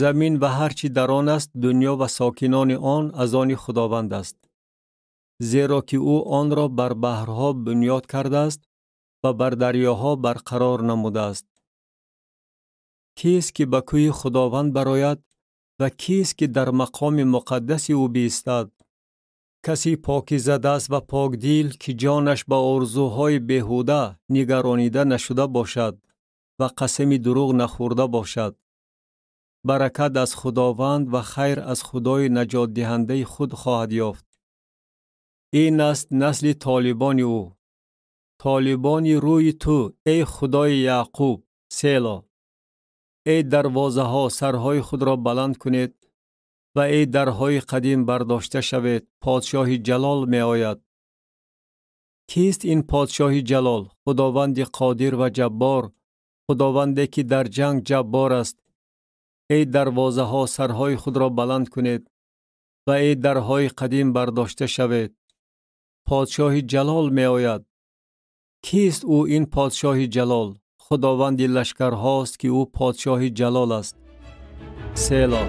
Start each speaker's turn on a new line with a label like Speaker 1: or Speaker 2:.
Speaker 1: Замин ва ҳар чӣ дар он аст, дунё ва сокинони он аз они Худованд аст. Зеро ки ӯ онро бар баҳрҳо бунёд кардааст ва бар дарёҳо барқарор намудааст. Кист ки ба кӯҳи Худованд барояд ва кист ки дар мақоми муқаддаси ӯ биистад? Каси покизадаст ва покдил, ки ҷонаш ба орзуҳои беҳуда нигаронида нашуда бошад ва қасами дурӯғ нахӯрда бошад. Баракат аз Худованд ва хайр аз Худои наҷотдиҳандаи худ хоҳад ёфт. Ин аст насли толибони ӯ, толибони рӯи ту, эй Худои Яъқуб. Село. Эй дарвозаҳо, сарҳои худро баланд кунед ва эй дарҳои қадим бардошта шавед, подшоҳи ҷалол меояд. Кист ин подшоҳи ҷалол? Худованди қодир ва ҷаббор, Худованде ки дар ҷанг ҷаббор аст. Эй дарвозаҳо, сарҳои худро баланд кунед ва эй дарҳои қадим бардошта шавед, подшоҳи ҷалол меояд. Кист ӯ ин подшоҳи ҷалол? Худованди лашкарҳост, ки ӯ подшоҳи ҷалол аст. Село.